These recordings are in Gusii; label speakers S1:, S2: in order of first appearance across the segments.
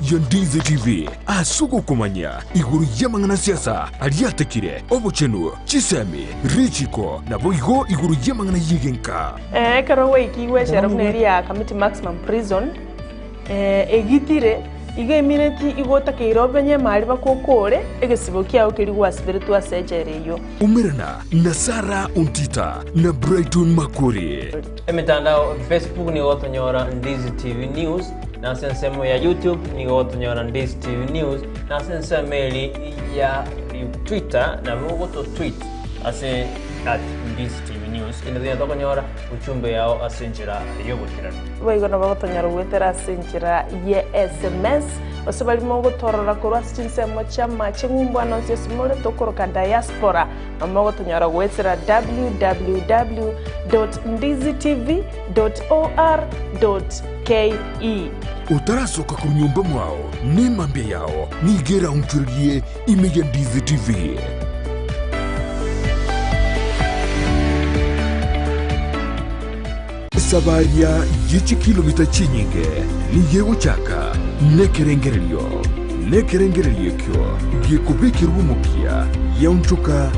S1: ya Ndizi TV ase ogokomanya igoro y'amang'ana a siasa aria atekire, obochenu, chisemi, richiko, naboigo igoro y'amang'ana y'egenka.
S2: Ekero gwaikigwe echela buna eria ya Kamiti Maximum Prison, egitire, igo emineti igo otakeire obenye emari mpaka okore egesibo kiao keria gwasiberetwe ase echela eyio.
S1: Umerana na Sarah Ontita na Brighton Makori.
S3: Emetandao Facebook nigo gotonyora Ndizi TV News, na ase ensemo ya YouTube nigo gotonyora Ndizi TV News, na ase ensemo eri ya Twitter nabo ogoto tweet ase at Ndizi TV News. Kende tonya tokonyora ujumbe yao ase enchera y'obotirani.
S2: Boigo nabo gotonyora goetera ase enchera ye sms, gose baria mogotorora korwa ase chinsemo chi'amache ng'umbu ande onsi ase more tokoroka diaspora, nabo mogotonyora goetera www dot ndizitv dot or dot ke.
S1: Otarasoka korwa nyomba mwao, nemambia yao nigo eraonchorerie ime ya Ndizi TV. Esabaria ye chikilomita chinyinge nigo egochaka nekerengererio, nekerengererio ekio gekobekerwa omokia giaonchoka.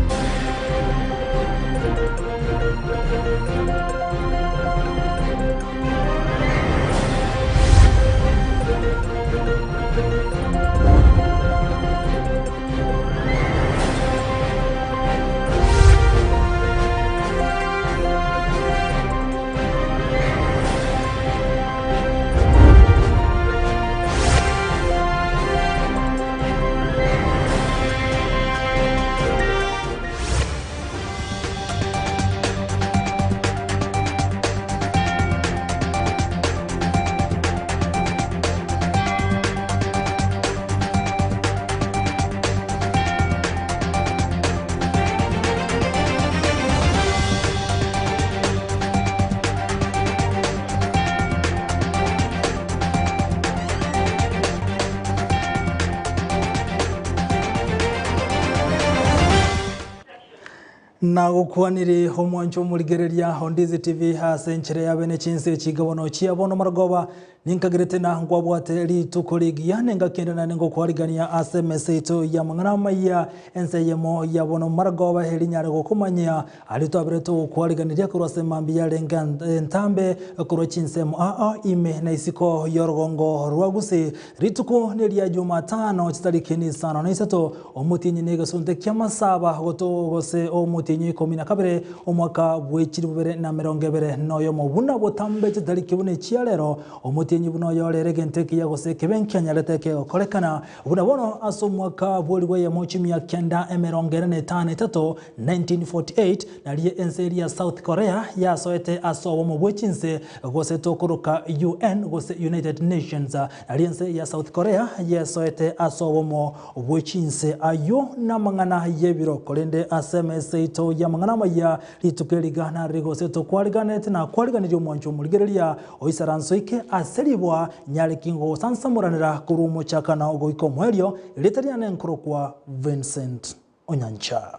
S4: Nagokwanire omwancho omorigereria o Ndizi TV ase enchera ya bene chinse chigabono chia bono marogoba, ninkagerete na nkwabwate rituko rigiya nengaki ende naende ngokwarigania ase emesa yaito y'amang'ana amayia ense eyemo ya bono marogoba erinyare gokomanyia aria twaberete gokwariganiria korwa ase mambia yarenge entambe korwa chinsemo aa ime na isiko y'orogongo rwa Gusii. Rituko neria Jumatano chitariki nisano na isato Omotienyi negesunte ki'amasaba goto gose omotienyi oikomi na kabere, omwaka bwe chilifu bibere na emerongo ebere noyomo. Buna botambe chitariki buna echia rero, omotienyi buna oyo rero egento ekiya gose ekebe nkianyarete kegokorekana. Buna bono ase omwaka bw'elifu eyemo chimia kenda emerongo ene na etano etato, 1948, nario ense eria ya South Korea yasoete ase obomo bwe chinse gose tokoroka UN gose United Nations. Nario ense ya South Korea yesoete ase obomo bwe chinse. Ayio namang'ana y'ebiro, korende ase emesa yaito y'amang'ana amaya, rituko eri rigana rigose tokwariganete na kwariganirie omwancho omorigereria oisaransoike ase ribwa, nyare ki ngogosansamoranera korwa omochakano goika omoerio, erieta riane nkorokwa Vincent Onyancha.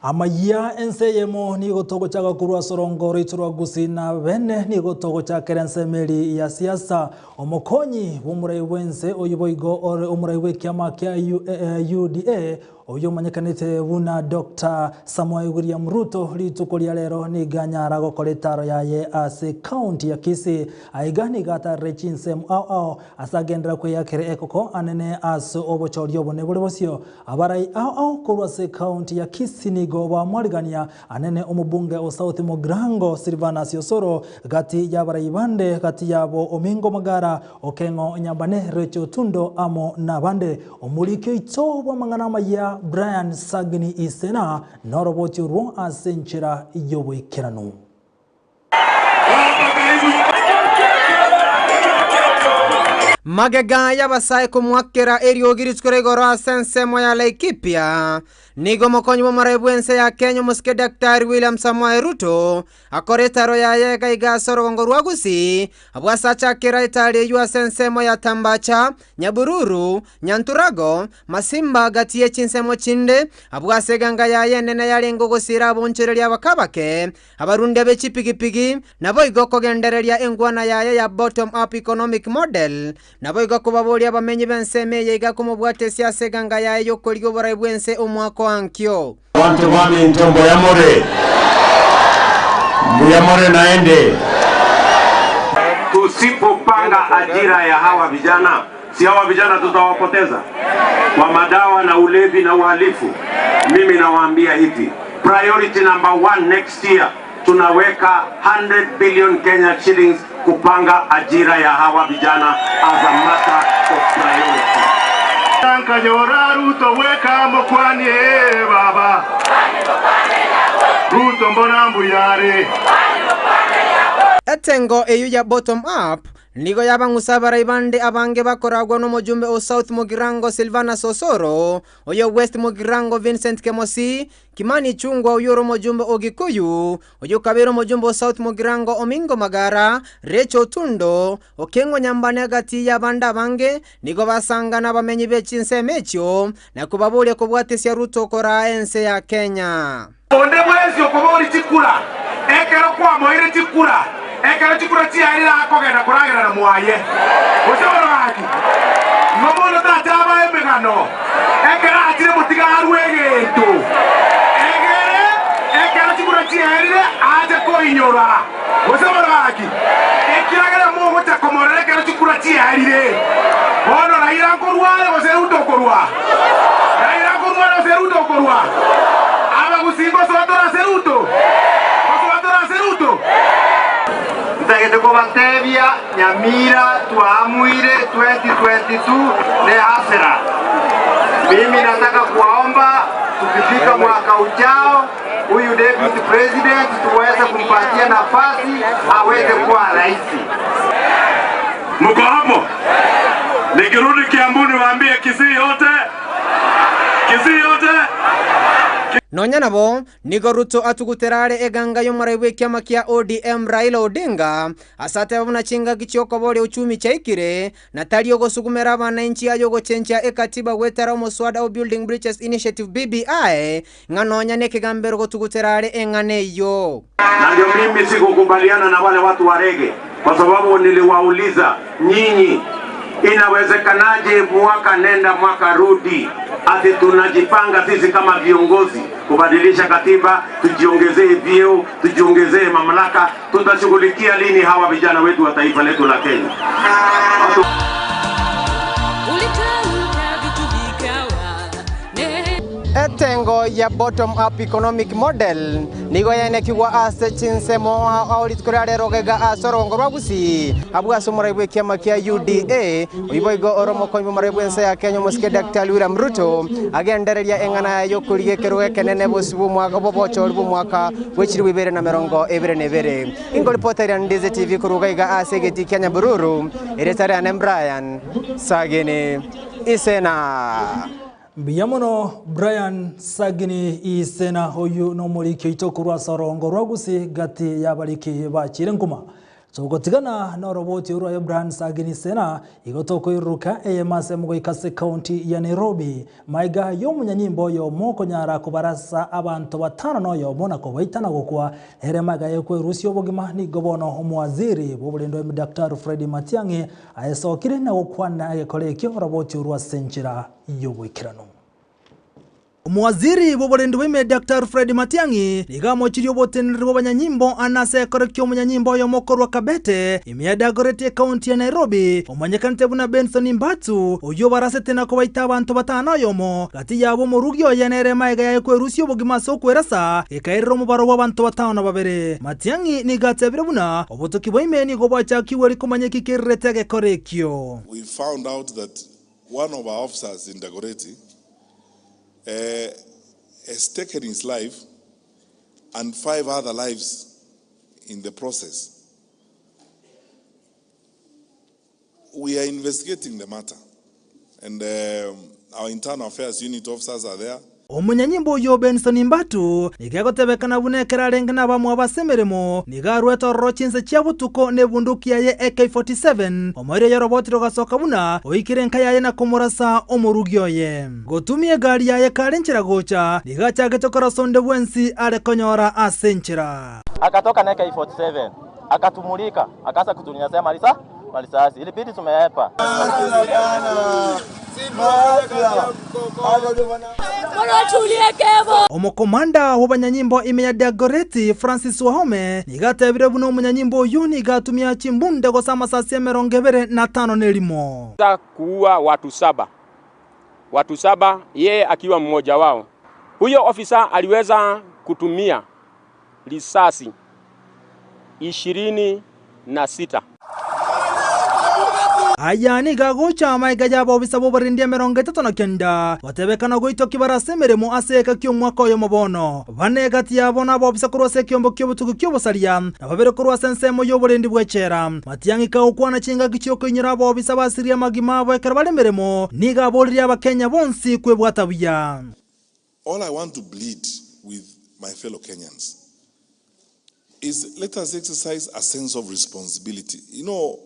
S4: Amayia ense eyemo nigo togochaka korwa ase orongo roito rwa Gusii na bene nigo togochakera ensemo eri ya siasa. Omokonyi bw'omorai bw'ense oyio boigo ore omorai bw'ekiama kia UDA Oyio omanyekanete buna Doctor Samoei William Ruto rituko ria rero nigo anyara gokora etaro yaye ase county ya Kisii. Aiga nigo atarire chinsemo ao ao ase agenderera kweyakera ekoko anene ase obochori obone bore bosio. Abarai ao ao korwa ase county ya Kisii nigo bamwarigania anene omobunge o South Mugirango Silvanus Osoro gati yabarai bande gati yabo Omingo Magara Okeng'o Nyambane Rachel Otundo amo nabande. Omoriki oito bw'amang'ana amaya Brian Sagini Isena noroboti orwo ase enchera y'oboikeranu.
S5: Magega y'abasae komoakera eriogi rituko ria igoro ase ensemo ya Laikipia. Nigo omokonyi bw'omorai bw'ense ya Kenya omosike Daktari William Samoei Ruto akora etaro yaye iga iga ase orogongo rwa Gusii, abwo ase achakera etari eyio ase ensemo ya Tambacha, Nyabururu, Nyanturago, Masimba gati ye chinsemo chinde, abwo ase eganga yaye enene yarenge ogosiira abonchoreria abakabake, abarundia be chipigipigi, naboigo kogendereria engwana yaye ya Bottom Up Economic Model, Naboigo kobaboria abamenyi b'ensemo eye iga komobwata esia ase eganga yaye y'okorigia oborai bw'ense omwaka o ankio.
S6: Abanto baminto mbuya more? Mbuya more naende?
S7: Tusipopanga ajira ya hawa vijana, si hawa vijana tutawapoteza kwa madawa na ulevi na uhalifu. Mimi nawaambia hivi, priority number one next year tunaweka 100 billion Kenya shillings kupanga ajira ya hawa vijana as a matter of priority.
S8: Nkanyora Ruto weka mokwanie baba Ruto mbona mbuyare
S5: Etengo eyio ya Bottom Up nigo yabang'usa abarai bande abange bakoragwa nomojumbe o South Mugirango Silvanus Osoro, oyo West Mugirango Vincent Kemosi, Kimani Ichung'wa oyio ore omojumbe o Gikuyu, oyio okabeire omojumbe o South Mugirango Omingo Magara, Rachel Otundo, Okeng'o Nyambane agati y'abande abange, nigo basangana abamenyi be chinsemo echio na kobaboria kobwatesia Ruto koraa ense ya Kenya.
S7: Onde bwensi okoboria chikura, ekero kwamoeire chikura, ekero chikura chiaerire akogenda koragera na mwaye. Gose bono gaki, igo bono tachaba emegano, ekero achire motiga arue egento, egere ekero chikura chiaerire ache koinyora. Gose bono gaki, ekiagera mogocha komorora ekero chikura chiaerire. Bono Raila nkorwa are gose Ruto okorwa? Raila nkorwa are gose Ruto okorwa? Abagusii ngosoa tore ase Ruto? Ngosoa tore ase Ruto?
S9: Ntagete kobatebia Nyamira twaamuire 2022 ne hasira. Mimi nataka kuwaomba tukifika mwaka ujao huyu deputy president tuweze kumpatia nafasi aweze kuwa rais.
S8: Mko hapo? Nikirudi Kiambu niwaambie Kisii yote, Kisii yote.
S5: Nonya nabo, nigo Ruto atugutera are eganga y'omorai bw'ekiama kia ODM Raila Odinga, ase ateba buna chingaki chi'okoboria uchumi chiaikire, na tari ogosugumera abananchi ay'ogochenchia ekatiba goetera omoswada o Building Bridges Initiative, BBI, ng'a nonya nekegambero gotugutera are eng'ana eyio.
S7: Na ndio mimi sikukubaliana na wale watu wa rege, kwa sababu niliwauliza nyinyi, inawezekanaje mwaka nenda mwaka rudi, ati tunajipanga sisi kama viongozi kubadilisha katiba, tujiongezee vyeo, tujiongezee mamlaka, tutashughulikia lini hawa vijana wetu wa taifa letu la Kenya? Watu
S5: Etengo ya Bottom Up Economic Model nigo yaenekigwa ase chinsemo ao rituko ria rero gaiga ase orogongo rwa Gusii abwo ase omorai bw'ekiama kia UDA oyio boigo ore omokonyi bw'omorai bw'ense ya Kenya omosike Daktari William Ruto agendereria eng'ana yaye y'okorigia ekerogo ekenene bosio bw'omwaka bw'obochori bw'omwaka bwe chilifu ibere na merongo ebere na ebere. Inkoripota eria Ndizi TV korwa gaiga ase egetii kia Nyabururu, erieta riane Brian Sagini Isena.
S4: Mbuya mono Brian Sagini Isena oyio nomoriki oito korwa ase orongo rwa Gusii gati y'abariki bachire nkuma. Togotigana noroboti orwaye Brian Sagini Isena igo tokoiruruka eyemo ase goika ase county ya Nairobi maiga y'omonyanyimbo oyomo okonyara kobarasa abanto batano na oyomo na kobaita na gokwa nere maiga y'okwerusia obogima nigo bono omowaziri bw'oborendo Daktari Fred Matiang'i aesokire na gokwana egekora ekio oroboti orwa ase enchera y'oboikeranu. Omowaziri bw'oborendi bwa ime Daktari Fred Matiang'i nigo amochirie oboteneneri bw'abanyanyimbo ane ase ekero ki'omonyanyimbo oyomo korwa Kabete ime ya Dagoretti ekaunti ya Nairobi omanyekanete buna Benson Mbatsu oyio obarasete na kobaita abanto batano oyomo gati yabo omorugi oye nere maega yaye kwerusia obogima ase okwerasa gekairera omobaro bw'abanto batano na babere. Matiang'i nigo atebire buna obotoki bwa ime nigo bwachakigwe rikomanya eki kerirete egekora ekio.
S10: We found out that one of our officers in Dagoretti has taken his life and five other lives in the process. We are investigating the matter, and our internal affairs unit officers are there.
S4: Omonyanyimbo oyio Benson Mbatu nigo egotebekana buna ekero arenge nabamwabo ase emeremo, nigo arwete ororo chinsa chia botuko nebunduki yaye AK-47, omoerio oyoroboti rogasoka buna oikire enka yaye na komorasa omorugi oye. Gotumia egari yaye kare nchera gocha, nigo achagete korasa onde bwensi are konyora ase enchera.
S11: Akatoka na AK-47 akatumulika akaanza kutunyanyasa marisa marisasi, ilibidi tumehepa.
S4: Omokomanda bw'abanyanyimbo ime ya Dagoretti, Francis Wahome, nigo atebire buna omonyanyimbo oyio nigo atumia chimbunde gose amasasi 25 na erimo.
S12: Kuua watu saba, watu saba, yeye akiwa mmoja wao. Huyo ofisa aliweza kutumia risasi 26.
S4: Aya nigo agocha amaiga y'abobisa b'oborendi 39, gotebekana goitwa kibare ase emeremo ase eka ki'omwaka oyomo bono. Bane egati yabo nabobisa korwa ase ekiombe ki'obotugi ki'obosaria, na babere korwa ase ensemo y'oborendi bw'echela. Matiang'i kagokwana chingaki chi'okoinyora abobisa basirie amagima abo ekero bare emeremo, nigo aboririe Abakenya bonsi kwebwata buya.
S10: All I want to plead with my fellow Kenyans is let us exercise a sense of responsibility. You know,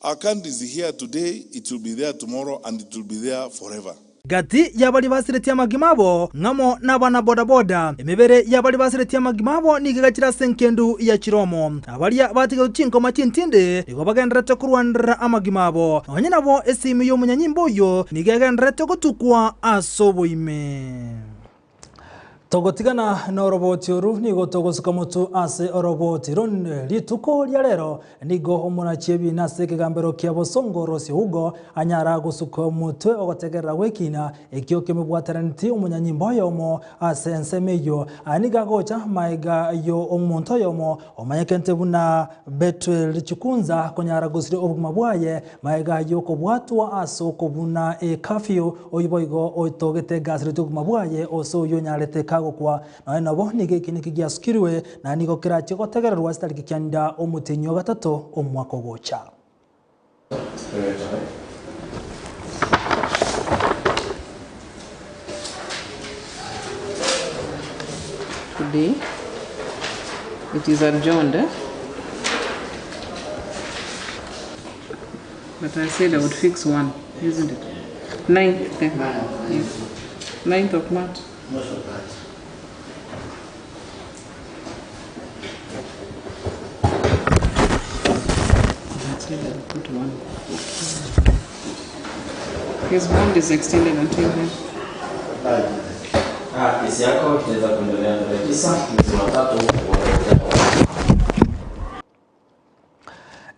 S10: our country is here today, it will be there tomorrow, and it will be there forever.
S4: Gati y'abaria basiretie amagima abo ng'amo nabana bodaboda. Emebere y'abaria basiretie amagima abo nigo egachire ase enkendu ya chiromo, na baria batigetwe chinkoma chintindi nigo bagendererete korwanerera amagima abo. Nonya nabo esimi y'omonyanyimbo oyio nigo egendererete gotukwa ase oboime. Togotigana noroboti oru nigo togosuka motwe ase oroboti ronde. Rituko ria rero nigo omonachi ebiina ase ekegambero kia bosongo Rose Hugo anyara gosuka omotwe ogotegerera gw'ekiina ekio kemobwataraneti omonyanyimbo oyomo ase ensemo eyio. Aya nigo agocha maega yo omonto oyomo omanyekente buna Bethuel Chikunza konyara gosiria obogima bwaye Magega y'okobwatwa ase okobuna ecurfew, oyio boigo otogete egasireti obogima bwaye ose oyio onyarete kagokwa. Nonya nabo nigo eki niki giasukirwe, na nigo kerachie gotegererwa ase tariki kianda omotienyi o gatato omwaka ogocha.
S13: Today it is adjourned eh? But I said I would fix one, isn't it? Ninth then. Yes. 9th of March. I said I would put one. His bond is extended until then.
S11: Ah, kesi yako itaweza kuendelea tarehe 9 mwezi wa tatu mwaka ujao.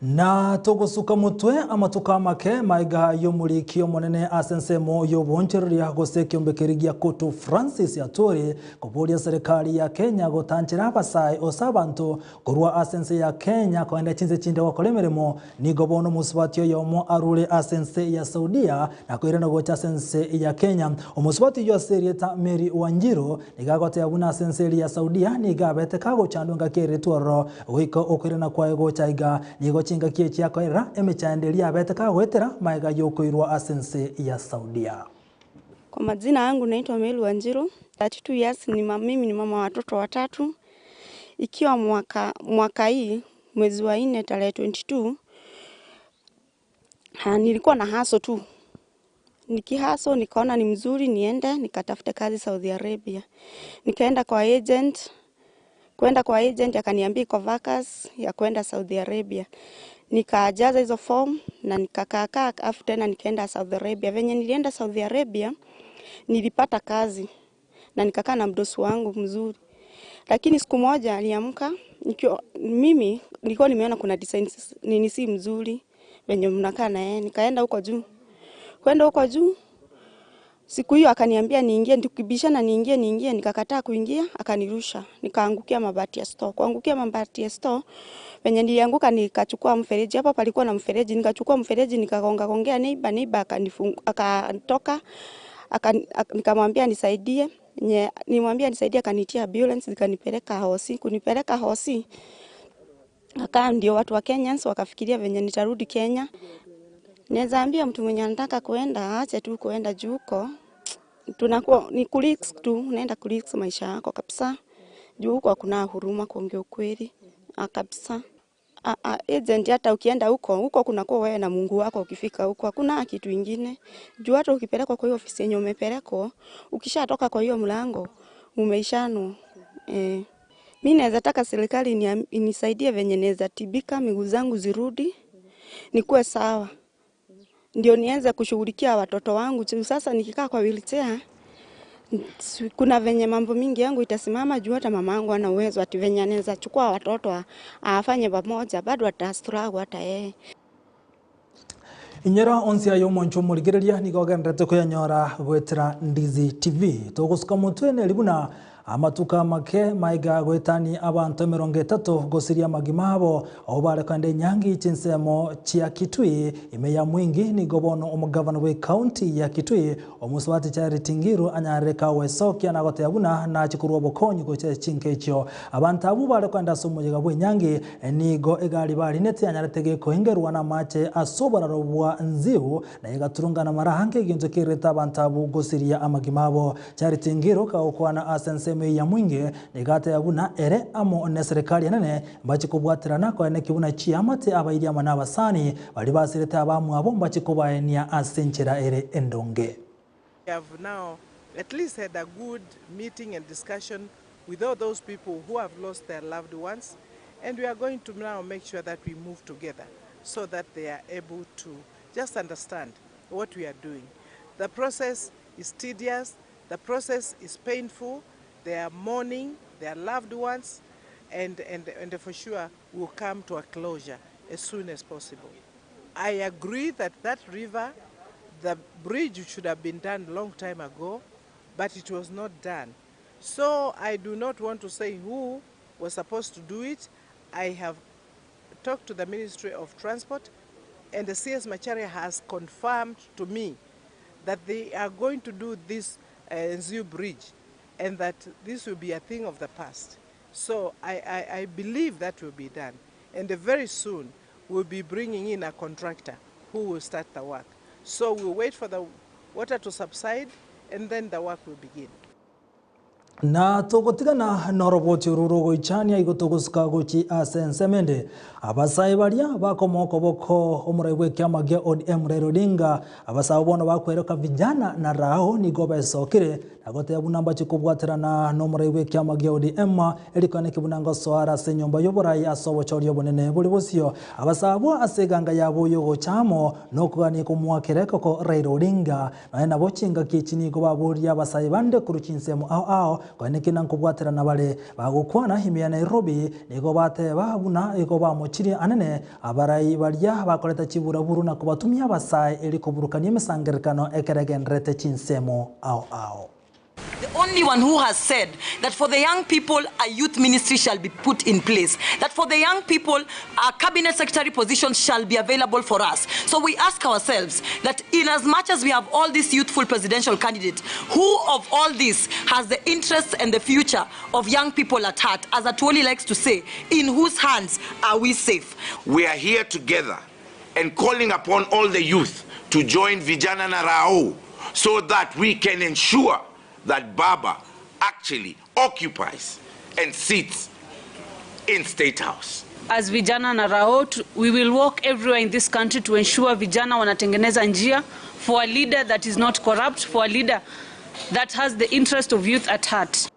S4: Na togosuka motwe amatuko amake maiga y'omoriki omonene ase ensemo y'oboonchoreria gose ekiombe keria gia Court Francis Atwoli koboria serikali ya Kenya gotanchera abasae ose abanto korwa ase ense ya Kenya koenda chinse chinde gokora emeremo nigo bono omosubati oyomo arure ase ense ya Saudia na koirana gocha ase ense ya Kenya. Omosubati oyio ase erieta Mary Wanjiru nigo agoteba buna ase ense eria ya Saudia nigo abete kagochandwa engaki eretwe ororo Goika okoirana kwaye gocha aiga, nigo chingaki echi akoerera emechando eria abete kagoetera magega y'okoirwa ase ense ya Saudia.
S14: Kwa majina yangu naitwa Mary Wanjiru, 32 years, ni mimi ni mama wa watoto watatu. Ikiwa mwaka, mwaka hii mwezi wa nne tarehe 22 ha, nilikuwa na haso tu nikihaso nikaona ni mzuri niende nikatafute kazi Saudi Arabia. Nikaenda kwa agent, kwenda kwa agent akaniambia iko vacants ya kwenda Saudi Arabia. Nikajaza hizo form na nikakaa kaa, afu tena nikaenda Saudi Arabia. Venye nilienda Saudi Arabia nilipata kazi na nikakaa na mdosi wangu mzuri, lakini siku moja aliamka nikiwa mimi nilikuwa nimeona kuna designs nini si mzuri venye mnakaa na yeye, nikaenda huko juu kwenda huko juu siku hiyo akaniambia niingie, tukibishana niingie niingie, nikakataa kuingia, akanirusha, nikaangukia mabati ya store. Kuangukia mabati ya store, venye nilianguka nikachukua mfereji, hapo palikuwa na mfereji, nikachukua mfereji nikagonga gongea neighbor, neighbor akanifungu, akatoka aka, nikamwambia nisaidie nye, nimwambia nisaidie, akanitia ambulance ikanipeleka hosi. Kunipeleka hosi akaa ndio watu wa Kenyans wakafikiria venye nitarudi Kenya. Naweza ambia mtu mwenye anataka kuenda aache tu kuenda juu huko Tunakuwa ni kurisk tu, unaenda kurisk maisha yako kabisa. Juu huko hakuna huruma kuongea ukweli kabisa. Agent hata ukienda huko huko kunakuwa wewe na Mungu wako ukifika huko hakuna kitu ingine. Juu hata ukipelekwa kwa hiyo ofisi yenye umepelekwa, ukishatoka kwa hiyo mlango umeishanwa. Eh. Mi naweza taka serikali inisaidie venye naweza tibika, miguu zangu zirudi, nikuwe sawa. Ndio nianze kushughulikia watoto wangu. Juu sasa nikikaa kwa wheelchair kuna venye mambo mingi yangu itasimama juu hata mama yangu hana uwezo ati venye anaweza chukua watoto afanye pamoja bado ata struggle hata yeye.
S4: Inyora onsi aye omonche omorigereria nigo ogenderete koyanyora goetera Ndizi TV. Togosuka motwe neri buna amatuko amake maiga goetania abanto emerongo etato gosiria amagima abo abwo bare kogenda enyangi chinsemo chia Kitui ime ya Mwingi nigo bono omogavana bwe county ya Kitui omosubati Charity Ngiru anyarire kagoesokia na goteba buna nache korwa obokonyi gocha chinka echio. Abanto abwo bare kogenda ase omoyega bw'enyangi nigo egari barinete yanyarete gekoengerwa namache ase oboraro bwa Nziu na egaturungana mara ange egento kerete abanto abwo gosiria amagima abo. Charity Ngiru kagokwana ase ensemo eye ya Mwingi nigo ateba buna ere amo neserekari enene mbache kobwaterana koenekia buna chiamate abairi amo nabasani baria basirete abamwabo mbache kobaenia ase enchera ere endonge.
S15: We have now at least had a good meeting and discussion with all those people who have lost their loved ones and we are going to now make sure that we move together so that they are able to just understand what we are doing. The process is tedious, the process is painful, they are mourning their loved ones and, and, and for sure will come to a closure as soon as possible. I agree that that river, the bridge should have been done long time ago, but it was not done. So I do not want to say who was supposed to do it. I have talked to the Ministry of Transport, and the CS Macharia has confirmed to me that they are going to do this Nziu Bridge and that this will be a thing of the past. So I, I, I believe that will be done. And very soon we'll be bringing in a contractor who will start the work. So we'll wait for the water to subside and then the work will begin.
S4: Na togotigana noroboti oru rogoichania igo togosuka gochi ase ensemo ende. Abasae baria bakomoa okoboko omorai bw'ekiama gia ODM Raila Odinga, abasae abwo bono bakweroka vijana na Rao nigo besokire na goteba buna mbache kobwaterana nomorai bw'ekiama gia ODM erikwaneki buna ngosoa are ase enyomba y'oborai ase obochori obonene bore bosio. Abasae abwo ase eganga yabo y'ogocha amo nokogania komoakera ekoko Raila Odinga Nonya nabo chingaki echi nigo baboririe abasae bande korwa chinsemo ao ao, koeneki na nkobwaterana bare. Bagokwana ime ya Nairobi, nigo bateba buna igo bamochirie anene abarai baria bakoreta chiburaburu na kobatumia abasae eri koburukania emesangererekano ekero egendererete chinsemo ao ao.
S16: The only one who has said that for the young people a youth ministry shall be put in place, that for the young people a cabinet secretary position shall be available for us. So we ask ourselves that in as much as we have all these youthful presidential candidates, who of all this has the interests and the future of young people at heart? As Atwoli likes to say, in whose hands are we safe?
S17: We are here together and calling upon all the youth to join Vijana na Rao so that we can ensure that Baba actually occupies and sits in State House.
S13: As vijana na Rao, we will walk everywhere in this country to ensure vijana wanatengeneza njia for a leader that is not corrupt, for a leader that has the interest of youth at heart.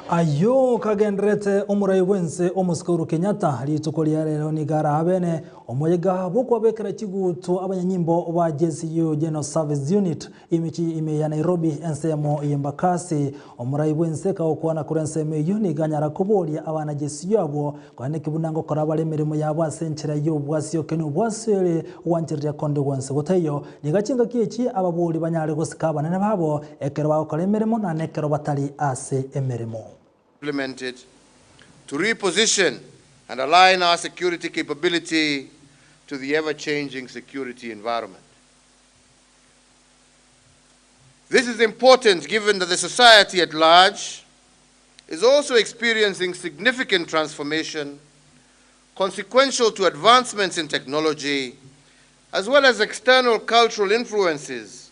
S4: Ayio kagendererete omorai bw'ense omosike Uhuru Kenyatta rituko ria rero nigo arabene omoyega bw'okwabekera chigutu abanyanyimbo ba GSU General Service Unit emichi ime ya Nairobi ensemo y'Embakasi. Omorai bw'ense kagokwana korwa ensemo eyio nigo anyara koboria abana GSU abwo koeneki buna ngokora bare emeremo yabo ase enchera y'obwasioke na obwaswere gwanchereria konde gwensi gotaiyo. Nigo chingaki echi ababori banyare gosika abanene babo ekero bagokora emeremo na nekero batari ase emeremo.
S18: Implemented to reposition and align our security capability to the ever-changing security environment. This is important given that the society at large is also experiencing significant transformation consequential to advancements in technology, as well as external cultural influences,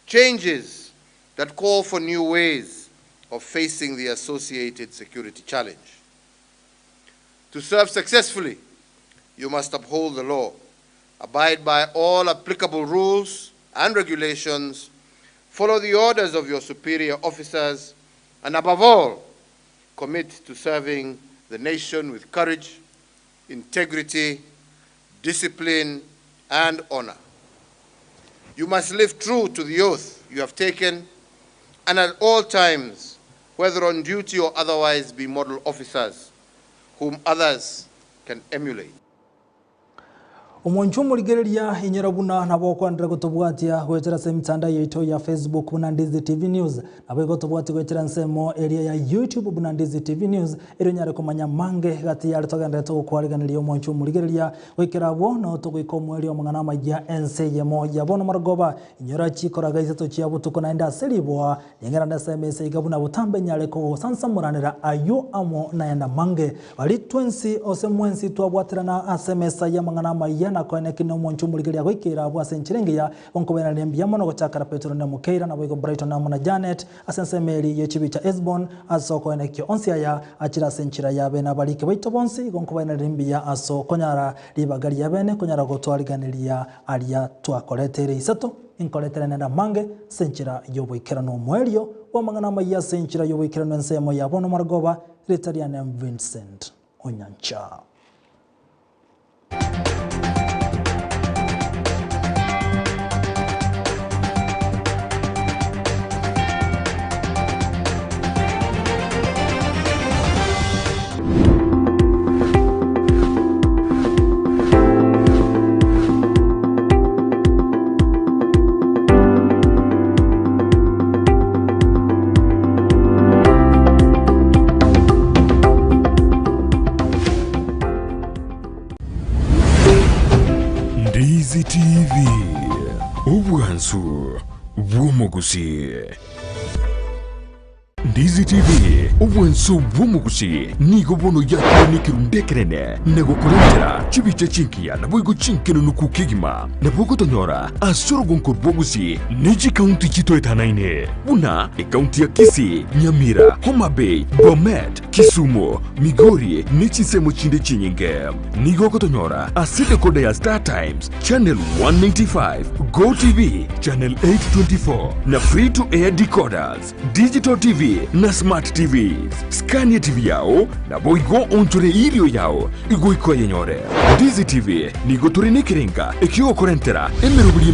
S18: changes that call for new ways of facing the associated security challenge. To serve successfully, you must uphold the law, abide by all applicable rules and regulations, follow the orders of your superior officers, and above all, commit to serving the nation with courage, integrity, discipline, and honor. You must live true to the oath you have taken and at all times, whether on duty or otherwise, be model officers whom others can emulate.
S4: Omonche omorigereria inyora buna nabo okwanera gotobwatia goetera ase emitandao yaito ya Facebook buna Ndizi TV News, nabo igo tobwatie goetera ensemo eria ya YouTube buna Ndizi TV News, erio onyare komanya amange gati yare togenderete gokwariganeria omonche omorigereria goikera abwo noo togoika omoerio amang'ana amayia ense eyemo ya bono marogoba inyora chikoraga isato chia botuko naende ase riboa Ning'erane ase emesa iga buna botambe nyare kogosansamoranera ayio amo nayande amange. Baria twensi, gose mwensi twabwaterana ase emesa y'amang'ana amayia, na koeneki nomonche omorigereria agoikeire abwo ase enchera engiya, gonkobairaneria mbuya mono gochakera Petero na Mokeira, naboigo Brighton amo na Janet, ase ensemo eria ye chibicha Hesbon, ase okoenekia onsi aya achire ase enchera y'abene abariki baito bonsi, igo nkobairaneria mbuya ase okonyara ribaga ri'abene konyara gotwariganeria aria twakoreteire isato. Inkoretere nende amange ase enchera y'oboikeranu omoerio bw'amang'ana amayia ase enchera y'oboikeranu ensemo ya bono marogoba, erieta riane Vincent Onyancha.
S1: Ndizi TV, obwansu bw'omogusii. Ndizi TV, obwanso bw'omogusi, nigo bono yakorwa nekerundu ekenene na gokorentera chibicha chingiya naboigo chinkenunuku kegima. Nabo ogotonyora ase orogonko rw'obogusi ne chikaunti chitoetanaine buna ekaunti ya Kisii, Nyamira, Homa Bay, Bomet, Kisumu, Migori ne chinsemo chinde chinyinge. Nigo ogotonyora ase decoder ya Star Times, Channel 195, Go TV, Channel 824 na Free to Air decoders. Digital TV na Smart TVs. Skania TV yao naboigo onchore irio yao igoika oyenyore. Ndizi TV nigo tore nekerenga ekiogokorentera emeroberi.